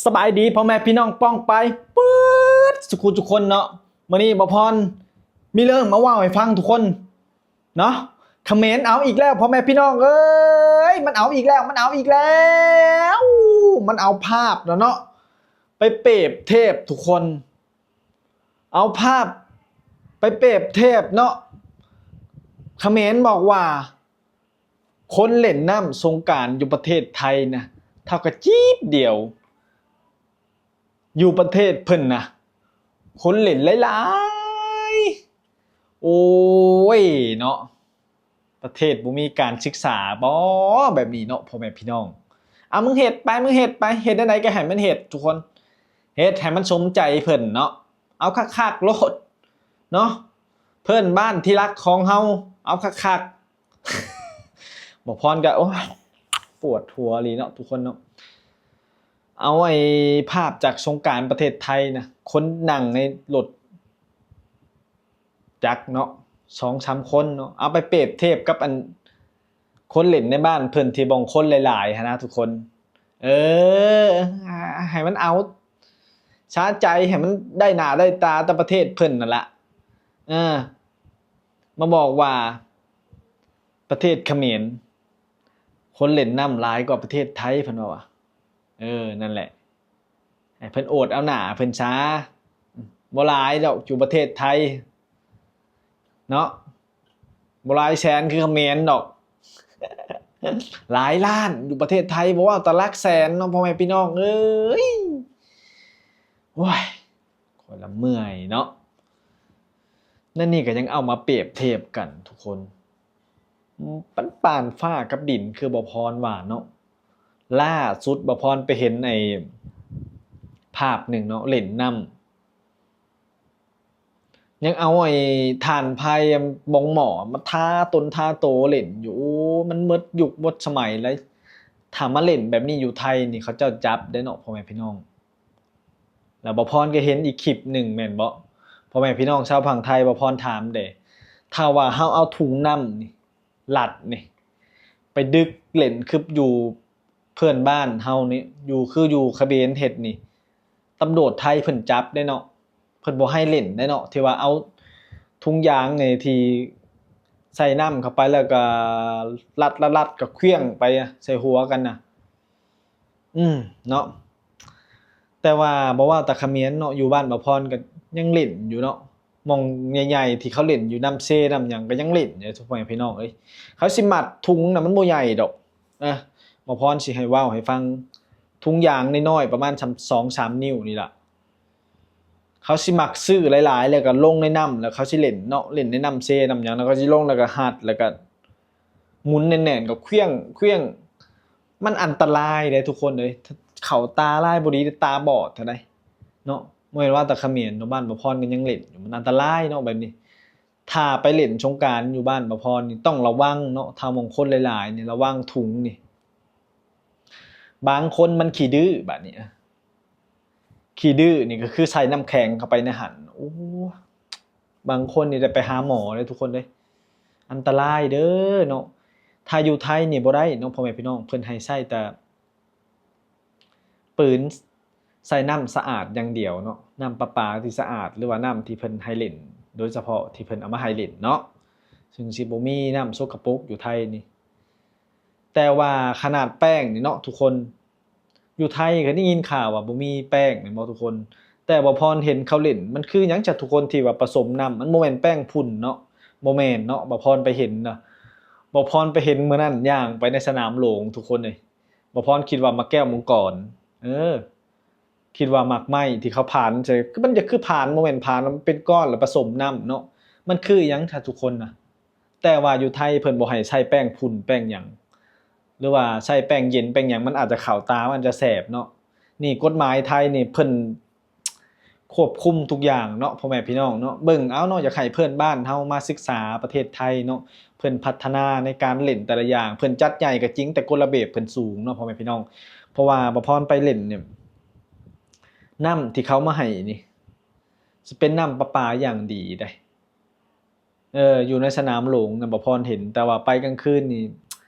ສະບາຍດີພໍ່ແມ່ພີ່ນ້ອງປ້ອງປາຍເບິດສຸຂູທຸກຄົນເນາະ. ມື້ນີ້ບ່າວພອນມີເລື່ອງມາເວົ້າໃຫ້ຟັງທຸກຄົນເນາະ. ຂະເໝນເອົາອີກແລ້ວພໍ່ແມ່ພີ່ນ້ອງເອີຍ, ມັນເອົາອີກແລ້ວ, ມັນເອົາອີກແລ້ວ, ມັນເອົາພາບນະເນາະ ໄປເປບທຽບທຸກຄົນ, ເອົາພາບໄປເປບທຽບເນາະ. ຂະເໝນບອກວ່າ ຄົນຫຼິ້ນນ້ຳສົງການຢູ່ປະເທດໄທນະ ເທົ່າກັບຈີບດຽວ, ຢູ່ປະເທດເພິ່ນນະ ຄົນຫຼິ້ນຫຼາຍໆ. ໂອ້ຍເນາະ, ປະເທດບໍ່ມີການສຶກສາບໍ ແບບນີ້ເນາະ ພໍ່ແມ່ພີ່ນ້ອງ. ເອົາ ມຶງເຮັດໄປ, ມຶງເຮັດໄປ, ເຮັດແນວໃດກໍໃຫ້ມັນເຮັດທຸກຄົນ, ເຮັດໃຫ້ມັນສົມໃຈເພິ່ນເນາະ, ເອົາຄັກໆໂລດເນາະ. ເພື່ອນບ້ານທີ່ຮັກຂອງເຮົາ ເອົາຄັກໆ. ບ່າວພອນກໍ ໂອ້ຍ ປວດຫົວອີ່ຫຼີເນາະທຸກຄົນເນາະ. ເອົາໄອ້ພາບຈາກສົງການປະເທດໄທນະ, ຄົນນັ່ງໃນລົດຈັກເນາະ ສອງສາມຄົນເນາະ, ເອົາໄປປຽບທຽບກັບອັນຄົນຫຼິ້ນໃນບ້ານເພິ່ນທີ່ບ່ອງຄົນຫຼາຍໆຫັ້ນນະທຸກຄົນ. ເອີ ໃຫ້ມັນເອົາສະໃຈ, ໃຫ້ມັນໄດ້ໜ້າໄດ້ຕາແຕ່ປະເທດເພິ່ນນັ້ນລະ. ເອີ ມາບອກວ່າປະເທດຂະເໝນ ຄົນຫຼິ້ນນ້ຳຫຼາຍກວ່າປະເທດໄທ ເພິ່ນວ່າ. ເອີ ນັ້ນແຫຼະ, ໃຫ້ເພິ່ນອວດເອົາໜ້າເພິ່ນຊາ. ບໍ່ຫຼາຍດອກ ຢູ່ປະເທດໄທເນາະ, ບໍ່ຫຼາຍແສນຄືຂະເໝນດອກ, ຫຼາຍລ້ານຢູ່ປະເທດໄທ, ບໍ່ເວົ້າແຕ່ຫຼັກແສນເນາະ ພໍ່ແມ່ພີ່ນ້ອງເອີຍ. ໂອ້ຍ ຂ້ອຍລະເມື່ອຍເນາະ. ແນວນີ້ກໍຍັງເອົາມາປຽບທຽບກັນທຸກຄົນ, ມັນປານຟ້າກັບດິນ ຄືບ່າວພອນວ່າເນາະ. ລ່າສຸດບ່າວພອນໄປເຫັນໄອ້ພາບໜຶ່ງເນາະ ຫຼິ້ນນ້ຳ, ຍັງເອົາໄອ້ຖ່ານໄຟ ບົງໝໍ້ມາທາຕົນທາໂຕຫຼິ້ນຢູ່. ໂອ້ ມັນໝົດຍຸກໝົດສະໄໝແລ້ວ, ຖ້າມາຫຼິ້ນແບບນີ້ຢູ່ໄທນີ້ ເຂົາເຈົ້າຈັບເດ້ເນາະ ພໍ່ແມ່ພີ່ນ້ອງ. ແລ້ວບ່າວພອນກໍເຫັນອີກຄລິບໜຶ່ງແມ່ນບໍ່ ພໍ່ແມ່ພີ່ນ້ອງຊາວຝັ່ງໄທ, ບ່າວພອນຖາມເດ້, ຖ້າວ່າເຮົາເອົາຖົງນ້ຳນີ້ ລັດນີ້ ໄປດຶກເຫຼັ້ນຄືຢູ່ເພື່ອນບ້ານເຮົານີ້ ຢູ່ ຄືຢູ່ຂະເໝນເຮັດນີ້ ຕຳຫຼວດໄທເພິ່ນຈັບເດ້ເນາະ, ເພິ່ນບໍ່ໃຫ້ເຫຼັ້ນເດ້ເນາະ. ທີ່ວ່າເອົາຖົງຢາງນີ້ທີ່ໃສ່ນ້ຳເຂົ້າໄປ ແລ້ວກໍລັດໆໆ ກໍເຂວ້ຽງໄປໃສ່ຫົວກັນນະ. ອືມ ເນາະ, ແຕ່ວ່າບໍ່ວ່າແຕ່ຂະເໝນເນາະ, ຢູ່ບ້ານບ່າວພອນກໍຍັງຫຼິ້ນຢູ່ເນາະ, ໝ່ອງໃຫຍ່ໆທີ່ເຂົາຫຼິ້ນຢູ່ນ້ຳເຊນ້ຳຫຍັງກໍຍັງຫຼິ້ນຢູ່ ພໍ່ແມ່ພີ່ນ້ອງເອີຍ. ເຂົາຊິມັດຖົງນະ ມັນບໍ່ໃຫຍ່ດອກ. ອ່າ ບ່າວພອນຊິໃຫ້ເວົ້າໃຫ້ຟັງ, ຖົງຢາງນ້ອຍໆ ປະມານສອງສາມນິ້ວນີ້ລະ, ເຂົາຊິມັກຊື້ຫຼາຍໆ ແລ້ວກໍລົງໃນນ້ຳ ແລ້ວເຂົາຊິຫຼິ້ນເນາະ, ຫຼິ້ນໃນນ້ຳເຊນ້ຳຫຍັງ ແລ້ວເຂົາຊິລົງ ແລ້ວກໍຮັດ ແລ້ວກໍໝູນແໜ້ນໆ ກໍເຂວ້ຽງ ເຂວ້ຽງ. ມັນອັນຕະລາຍເດ້ທຸກຄົນເອີຍ, ເຂົ້າຕາລາຍບໍ່ດີ ຕາບອດເທົ່າໃດເນາະ. ບໍ່ແມ່ນວ່າແຕ່ຂະເໝນເນາະ, ບ້ານບ່າວພອນກໍຍັງຫຼິ້ນຢູ່. ມັນອັນຕະລາຍເນາະແບບນີ້. ຖ້າໄປຫຼິ້ນສົງການຢູ່ບ້ານບ່າວພອນນີ້ ຕ້ອງລະວັງເນາະ, ຖ້າໝ່ອງຄົນຫຼາຍໆນີ້ ລະວັງຖົງນີ້. ບາງຄົນມັນຂີ້ດື້ ບາດນີ້ ຂີ້ດື້ນີ້ກໍຄືໃສ່ນ້ຳແຂງເຂົ້າໄປໃນຫັ້ນ. ໂອ້ ບາງຄົນນີ້ໄດ້ໄປຫາໝໍເດ້ທຸກຄົນເດ້, ອັນຕະລາຍເດີເນາະ. ຖ້າຢູ່ໄທນີ້ບໍ່ໄດ້ເນາະ ພໍ່ແມ່ພີ່ນ້ອງ, ເພິ່ນໃຫ້ໃຊ້ແຕ່ ປືນໃສ່ນ້ຳສະອາດຢ່າງດຽວເນາະ, ນ້ຳປະປາທີ່ສະອາດ ຫຼືວ່ານ້ຳທີ່ເພິ່ນໃຫ້ຫຼິ້ນ ໂດຍສະເພາະທີ່ເພິ່ນເອົາມາໃຫ້ຫຼິ້ນເນາະ, ເຊິ່ງຊິບໍ່ມີນ້ຳສົກກະປົກຢູ່ໄທນີ້. ແຕ່ວ່າຂະໜາດແປ້ງນີ້ເນາະທຸກຄົນ, ຢູ່ໄທກໍໄດ້ຍິນຂ່າວວ່າບໍ່ມີແປ້ງແມ່ນບໍ່ທຸກຄົນ, ແຕ່ບ່າວພອນເຫັນເຂົາຫຼິ້ນ. ມັນຄືຫຍັງຈະທຸກຄົນທີ່ວ່າປະສົມນ້ຳ? ມັນບໍ່ແມ່ນແປ້ງຝຸ່ນເນາະ, ບໍ່ແມ່ນເນາະ. ບ່າວພອນໄປເຫັນນະ, ບ່າວພອນໄປເຫັນມື້ນັ້ນ ຍ່າງໄປໃນສະໜາມຫຼວງທຸກຄົນເອີຍ. ບ່າວພອນຄິດວ່າໝາກແກ້ວມັງກອນ, ເອີ ຄິດວ່າໝາກໄມ້ທີ່ເຂົາຜານໃສ່, ຄືມັນຈະຄືຜານ, ບໍ່ແມ່ນຜານ, ມັນເປັນກ້ອນແລ້ວປະສົມນ້ຳເນາະ. ມັນຄືອີ່ຫຍັງ ຖ້າທຸກຄົນນະ? ແຕ່ວ່າຢູ່ໄທເພິ່ນບໍ່ໃຫ້ໃຊ້ແປ້ງຝຸ່ນແປ້ງຫຍັງ, ຫຼືວ່າໃຊ້ແປ້ງເຢັນແປ້ງຫຍັງ, ມັນອາດຈະເຂົ້າຕາ, ມັນອາດຈະແສບເນາະ. ນີ້ກົດໝາຍໄທນີ້ເພິ່ນ ຄວບຄຸມທຸກຢ່າງເນາະ ພໍ່ແມ່ພີ່ນ້ອງເນາະ. ເບິ່ງເອົາເນາະ, ຢາກໃຫ້ເພື່ອນບ້ານເຮົາມາສຶກສາປະເທດໄທເນາະ, ເພິ່ນພັດທະນາໃນການຫຼິ້ນແຕ່ລະຢ່າງ, ເພິ່ນຈັດໃຫຍ່ກໍຈິງ ແຕ່ກົດລະບຽບເພິ່ນສູງເນາະ ພໍ່ແມ່ພີ່ນ້ອງ. ເພາະວ່າບ່າວພອນໄປຫຼິ້ນນີ້ ນ້ຳທີ່ເຂົາມາໃຫ້ນີ້ ຊິເປັນນ້ຳປະປາຢ່າງດີເດ້. ເອີ ຢູ່ໃນສະໜາມຫຼວງນະ ບ່າວພອນເຫັນ, ແຕ່ວ່າໄປກາງຄືນນີ້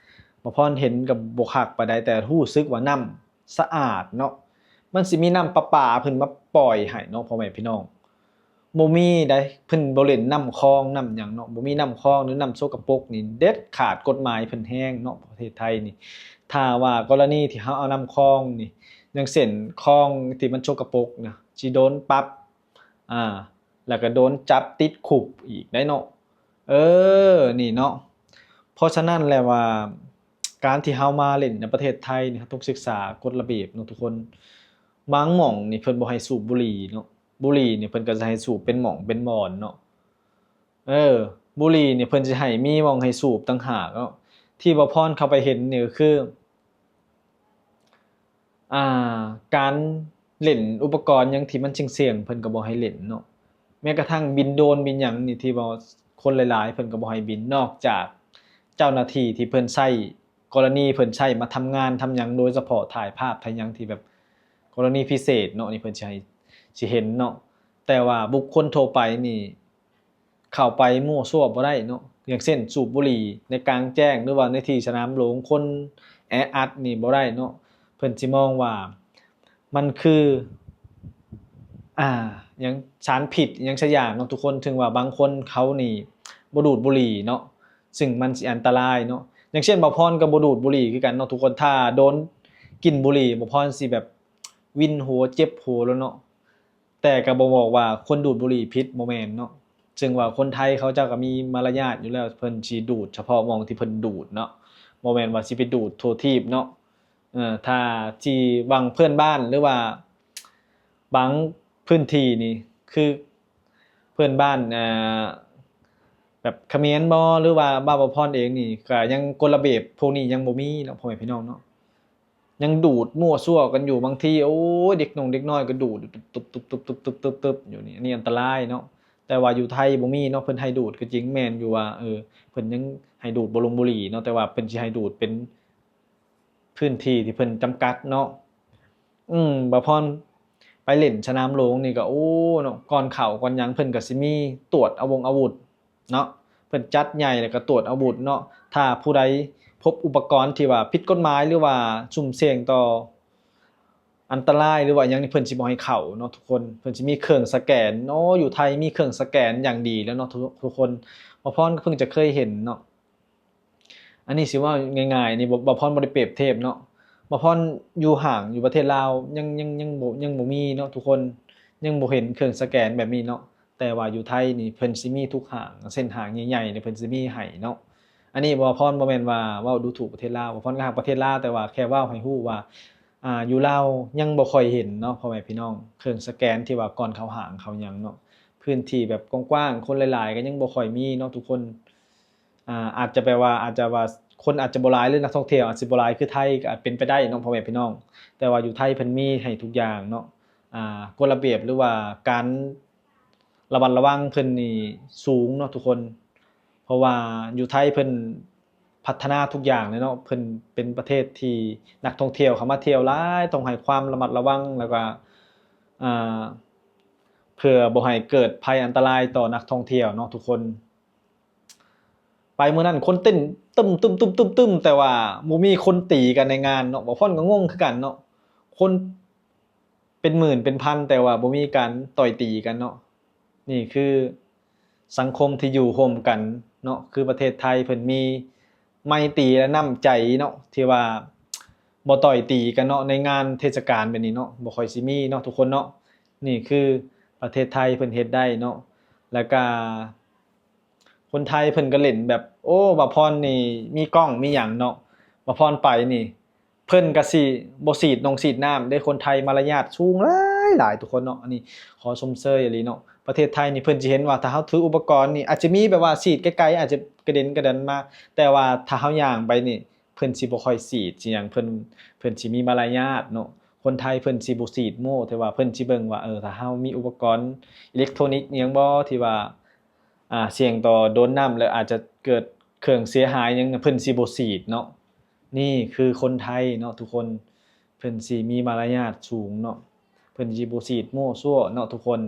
ບ່າວພອນເຫັນກໍບໍ່ຄັກປານໃດ, ແຕ່ຮູ້ສຶກວ່ານ້ຳສະອາດເນາະ, ມັນຊິມີນ້ຳປະປາເພິ່ນມາປ່ອຍໃຫ້ເນາະ ພໍ່ແມ່ພີ່ນ້ອງ. ບໍ່ມີໃດ໋ ເພິ່ນບໍ່ຫຼິ້ນນ້ຳຄອງນ້ຳຫຍັງເນາະ, ບໍ່ມີນ້ຳຄອງ ຫຼື ນ້ຳສົກກະປົກນີ້ເດັດຂາດ, ກົດໝາຍເພິ່ນແຮງເນາະ ປະເທດໄທນີ້. ຖ້າວ່າກໍລະນີທີ່ເຮົາເອົານ້ຳຄອງນີ້ ຢ່າງເຊັ່ນ ຄອງທີ່ມັນສົກກະປົກນະ ຊິໂດນປັບ ອ່າ ແລ້ວກໍໂດນຈັບຕິດຄຸກອີກໄດ໋ເນາະ. ເອີ ນີ້ເນາະ. ເພາະສະນັ້ນແຫຼະວ່າ ການທີ່ເຮົາມາຫຼິ້ນໃນປະເທດໄທນີ້ ເຮົາຕ້ອງສຶກສາກົດລະບຽບເນາະທຸກຄົນ. ບາງໝ່ອງນີ້ເພິ່ນບໍ່ໃຫ້ສູບບຸຫຼີ່ເນາະ, ບຸຫຼີ່ນີ້ເພິ່ນກໍຈະໃຫ້ສູບເປັນໝ່ອງເປັນບ່ອນເນາະ. ເອີ ບຸຫຼີ່ນີ້ເພິ່ນຊິໃຫ້ມີໝ່ອງໃຫ້ສູບຕ່າງຫາກເນາະ. ທີ່ບ່າວພອນເຂົ້າໄປເຫັນນີ້ກໍຄື ອ່າ ການຫຼິ້ນອຸປະກອນຫຍັງທີ່ມັນສ່ຽງໆ ເພິ່ນກໍບໍ່ໃຫ້ຫຼິ້ນເນາະ. ແມ້ກະທັ່ງບິນໂດຣນບິນຫຍັງນີ້ ທີ່ວ່າຄົນຫຼາຍໆ ເພິ່ນກໍບໍ່ໃຫ້ບິນ, ນອກຈາກເຈົ້າໜ້າທີ່ທີ່ເພິ່ນໃຊ້ ກໍລະນີເພິ່ນໃຊ້ມາທຳງານທຳຫຍັງ ໂດຍສະເພາະຖ່າຍພາບຖ່າຍຫຍັງທີ່ແບບກໍລະນີພິເສດເນາະ ນີ້ເພິ່ນຊິໃຫ້ ຊິເຫັນເນາະ. ແຕ່ວ່າບຸກຄົນທົ່ວໄປນີ້ ເຂົ້າໄປມົ້ວຊົ່ວບໍ່ໄດ້ເນາະ, ຢ່າງເຊັ່ນ ສູບບຸຫຼີ່ໃນກາງແຈ້ງ ຫຼືວ່າໃນທີ່ສະໜາມຫຼວງຄົນແອອັດນີ້ບໍ່ໄດ້ເນາະ. ເພິ່ນຊິມອງວ່າມັນຄື ອ່າ ຫຍັງ ສານພິດຫຍັງສັກຢ່າງເນາະທຸກຄົນ. ເຖິງວ່າບາງຄົນເຂົານີ້ບໍ່ດູດບຸຫຼີ່ເນາະ, ຊຶ່ງມັນຊິອັນຕະລາຍເນາະ. ຢ່າງເຊັ່ນ ບ່າວພອນກໍບໍ່ດູດບຸຫຼີ່ຄືກັນເນາະທຸກຄົນ. ຖ້າໂດນກິ່ນບຸຫຼີ່ ບ່າວພອນຊິແບບວິນຫົວເຈັບຫົວໂລດເນາະ. ແຕ່ກໍບໍ່ບອກວ່າຄົນດູດບຸຫຼີ່ຜິດ ບໍ່ແມ່ນເນາະ. ເຊິ່ງວ່າຄົນໄທເຂົາເຈົ້າກໍມີມາລະຍາດຢູ່ແລ້ວ, ເພິ່ນຊິດູດສະເພາະໝ່ອງທີ່ເພິ່ນດູດເນາະ, ບໍ່ແມ່ນວ່າຊິໄປດູດທົ່ວທີບເນາະ. ເອີ ຖ້າທີ່ບາງເພື່ອນບ້ານ ຫຼືວ່າບາງພື້ນທີ່ນີ້ ຄືເພື່ອນບ້ານ ເອີ ແບບຂະເໝນບໍ ຫຼືວ່າບ່າວພອນເອງນີ້ ກໍຍັງ ກົດລະບຽບພວກນີ້ຍັງບໍ່ມີເນາະ ພໍ່ແມ່ພີ່ນ້ອງເນາະ. ຍັງດູດມົ້ວຊົ່ວກັນຢູ່. ບາງທີ ໂອ້ຍ ເດັກນ້ອງເດັກນ້ອຍກໍດູດຕຸບໆໆໆໆຢູ່ນີ້, ອັນນີ້ອັນຕະລາຍເນາະ. ແຕ່ວ່າຢູ່ໄທບໍ່ມີເນາະ, ເພິ່ນໃຫ້ດູດກໍຈິງ ແມ່ນຢູ່ວ່າ ເອີ ເພິ່ນຍັງໃຫ້ດູດບໍ່ລົງບຸຫຼີ່ເນາະ, ແຕ່ວ່າເພິ່ນຊິໃຫ້ດູດເປັນພື້ນທີ່ທີ່ເພິ່ນຈຳກັດເນາະ. ອືມ ບ່າວພອນໄປຫຼິ້ນສະໜາມຫຼວງນີ້ກໍ ໂອ້ ເນາະ, ກ່ອນເຂົ້າກ່ອນຫຍັງເພິ່ນກໍຊິມີຕວດອາວົງອາວຸດ ເນາະ, ເພິ່ນຈັດໃຫຍ່ແລ້ວກໍຕວດອາວຸດເນາະ. ຖ້າຜູ້ໃດພົບອຸປະກອນທີ່ວ່າຜິດກົດໝາຍ ຫຼືວ່າສຸ່ມສ່ຽງຕໍ່ອັນຕະລາຍ ຫຼືວ່າຫຍັງນີ້ ເພິ່ນຊິບໍ່ໃຫ້ເຂົ້າເນາະທຸກຄົນ. ເພິ່ນຊິມີເຄື່ອງສະແກນເນາະ, ຢູ່ໄທມີເຄື່ອງສະແກນຢ່າງດີແລ້ວເນາະ ທຸກ ທຸກຄົນ. ບ່າວພອນກໍເພິ່ງຈະເຄີຍເຫັນເນາະ. ອັນນີ້ຊິເວົ້າງ່າຍໆນີ້ ບໍ່ ບ່າວພອນບໍ່ໄດ້ປຽບທຽບເນາະ. ບ່າວພອນຢູ່ຫ້າງ ຢູ່ປະເທດລາວ ຍັງ ຍັງ ຍັງບໍ່ ຍັງບໍ່ມີເນາະທຸກຄົນ, ຍັງບໍ່ເຫັນເຄື່ອງສະແກນແບບນີ້ເນາະ. ແຕ່ວ່າຢູ່ໄທນີ້ເພິ່ນຊິມີທຸກຫ້າງ, ເຊັ່ນຫ້າງໃຫຍ່ໆນີ້ເພິ່ນຊິມີໃຫ້ເນາະ. ອັນນີ້ບ່າວພອນບໍ່ແມ່ນວ່າເວົ້າດູຖູກປະເທດລາວ, ບ່າວພອນກໍຮັກປະເທດລາວ, ແຕ່ວ່າແຄ່ເວົ້າໃຫ້ຮູ້ວ່າ ອ່າ ຢູ່ລາວຍັງບໍ່ຄ່ອຍເຫັນເນາະ ພໍ່ແມ່ພີ່ນ້ອງ, ເຄື່ອງສະແກນທີ່ວ່າກ່ອນເຂົ້າຫ້າງເຂົ້າຫຍັງເນາະ. ພື້ນທີ່ແບບກວ້າງໆ ຄົນຫຼາຍໆກໍຍັງບໍ່ຄ່ອຍມີເນາະທຸກຄົນ. ອ່າ ອາດຈະແປວ່າ ອາດຈະວ່າຄົນອາດຈະບໍ່ຫຼາຍ ຫຼື ນັກທ່ອງທ່ຽວອາດຊິບໍ່ຫຼາຍຄືໄທ ກໍອາດເປັນໄປໄດ້ເນາະ ພໍ່ແມ່ພີ່ນ້ອງ. ແຕ່ວ່າຢູ່ໄທເພິ່ນມີໃຫ້ທຸກຢ່າງເນາະ, ອ່າ ກົດລະບຽບ ຫຼືວ່າການລະມັດລະວັງເພິ່ນນີ້ສູງເນາະທຸກຄົນ. ເພາະວ່າຢູ່ໄທເພິ່ນພັດທະນາທຸກຢ່າງເລີຍເນາະ, ເພິ່ນເປັນປະເທດທີ່ນັກທ່ອງທ່ຽວເຂົ້າມາທ່ຽວຫຼາຍ, ຕ້ອງໃຫ້ຄວາມລະມັດລະວັງ ແລ້ວກໍ ອ່າ ເພື່ອບໍ່ໃຫ້ເກີດໄພອັນຕະລາຍຕໍ່ນັກທ່ອງທ່ຽວເນາະທຸກຄົນ. ໄປມື້ນັ້ນຄົນເຕັ້ນຕຶ້ມໆໆໆ ແຕ່ວ່າບໍ່ມີຄົນຕີກັນໃນງານເນາະ. ບ່າວພອນກໍງົງຄືກັນເນາະ, ຄົນເປັນໝື່ນເປັນພັນ ແຕ່ວ່າບໍ່ມີການຕ່ອຍຕີກັນເນາະ. ນີ້ຄືສັງຄົມທີ່ຢູ່ຮ່ວມກັນເນາະ, ຄືປະເທດໄທເພິ່ນມີໄມຕີ ແລະ ນ້ຳໃຈເນາະ ທີ່ວ່າບໍ່ຕ່ອຍຕີກັນເນາະ. ໃນງານເທດສະການແບບນີ້ເນາະ ບໍ່ຄ່ອຍຊິມີເນາະທຸກຄົນເນາະ. ນີ້ຄືປະເທດໄທເພິ່ນເຮັດໄດ້ເນາະ. ແລ້ວກະ ຄົນໄທເພິ່ນກໍຫຼິ້ນແບບ ໂອ້ ບ່າວພອນນີ້ມີກ້ອງມີຫຍັງເນາະ, ບ່າວພອນໄປນີ້ ເພິ່ນກໍຊິບໍ່ສີດນົງສີດນ້ຳເດ້. ຄົນໄທມາລະຍາດສູງຫຼາຍໆ ທຸກຄົນເນາະ, ອັນນີ້ຂໍຊົມເຊີຍອີ່ຫຼີເນາະ. ປະເທດໄທນີ້ເພິ່ນຊິເຫັນວ່າ ຖ້າເຮົາຖືອຸປະກອນນີ້ ອາດຈະມີແບບວ່າສີດໄກໆ ອາດຈະກະເດັນກະດອນມາ, ແຕ່ວ່າຖ້າເຮົາຍ່າງໄປນີ້ ເພິ່ນຊິບໍ່ຄ່ອຍສີດຊິຫຍັງ, ເພິ່ນ ເພິ່ນຊິມີມາລະຍາດເນາະ. ຄົນໄທເພິ່ນຊິບໍ່ສີດໂມ້, ແຕ່ວ່າເພິ່ນຊິເບິ່ງວ່າ ເອີ ຖ້າເຮົາມີອຸປະກອນອີເລັກໂທນິກອີ່ຫຍັງບໍ່ ທີ່ວ່າ ອ່າ ສ່ຽງຕໍ່ໂດນນ້ຳ ແລ້ວອາດຈະເກີດເຄື່ອງເສຍຫາຍຫຍັງ ເພິ່ນຊິບໍ່ສີດເນາະ. ນີ້ຄືຄົນໄທເນາະທຸກຄົນ, ເພິ່ນຊິມີມາລະຍາດສູງເນາະ, ເພິ່ນຊິບໍ່ສີດມົ້ວຊັ້ວເນາະທຸກຄົນ.